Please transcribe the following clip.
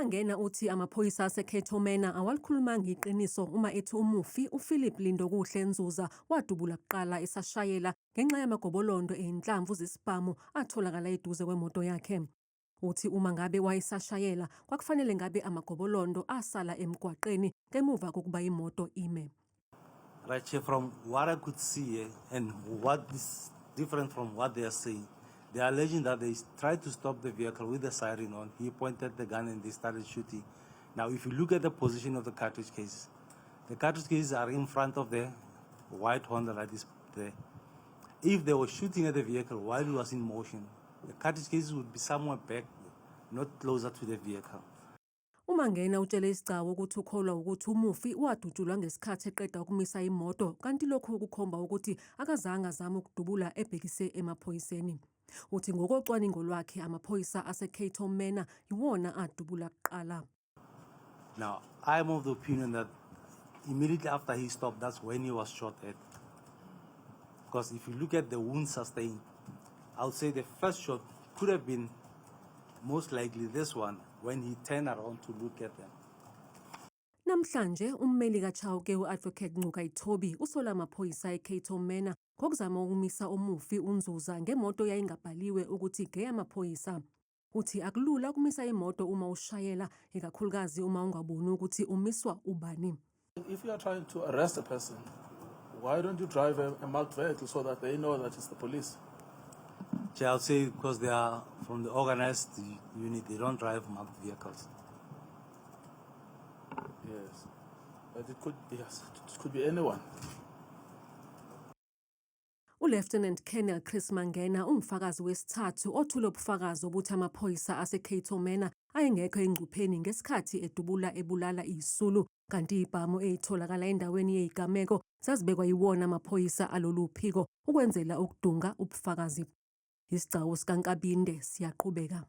UMangena uthi amaphoyisa aseCato Manor awalikhulumanga iqiniso uma ethi umufi uPhilip Lindokuhle Nzuza wadubula kuqala esashayela ngenxa yamagobolondo ezinhlamvu zesibhamu atholakala eduze kwemoto yakhe. Uthi uma ngabe wayesashayela kwakufanele ngabe amagobolondo asala emgwaqeni ngemuva kokuba imoto ime. Right here, from what I could see and what is different from what they are saying, they are alleging that they tried to stop the vehicle with the siren on. He pointed the gun and they started shooting. Now, if you look at the position of the cartridge cases, the cartridge cases are in front of the white Honda that is there. If they were shooting at the vehicle while it was in motion, the cartridge cases would be somewhere back, not closer to the vehicle. UMangena utshele isigcawu ukuthi ukholwa ukuthi umufi wadutshulwa ngesikhathi eqeda ukumisa imoto, kanti lokhu kukhomba ukuthi akazange azame ukudubula ebhekise emaphoyiseni. Uthi ngokocwaningo lwakhe amaphoyisa aseCato Manor iwona adubula kuqala. Now, I'm of the opinion that immediately after he stopped, that's when he was shot at. Because if you look at the wound sustained, I would say the first shot could have been most likely this one when he turned around to look at them. Namhlanje ummeli kaChauke u-Advocate Ngcukaitobi usola amaphoyisa eCato Manor ngokuzama ukumisa umufi uNzuza ngemoto yayingabhaliwe ukuthi ngeyamaphoyisa. Uthi akulula ukumisa imoto uma ushayela, ikakhulukazi uma ungaboni ukuthi umiswa ubani. If you are trying to arrest a person, why don't you drive a marked vehicle so that they know that it's the police? Chair, I would say because they are from the organized unit, they don't drive marked vehicles. Yes. But it could, yes, it could be anyone. ULieutenant Colonel Chris Mangena ungufakazi wesithathu othule ubufakazi obuthi amaphoyisa aseCato Manor ayengekho engcupheni ngesikhathi edubula ebulala izisulu, kanti izibhamu ezitholakala endaweni yezigameko zazibekwa yiwona amaphoyisa alolu phiko ukwenzela ukudunga ubufakazi. Isigcawu sikaNkabinde siyaqhubeka.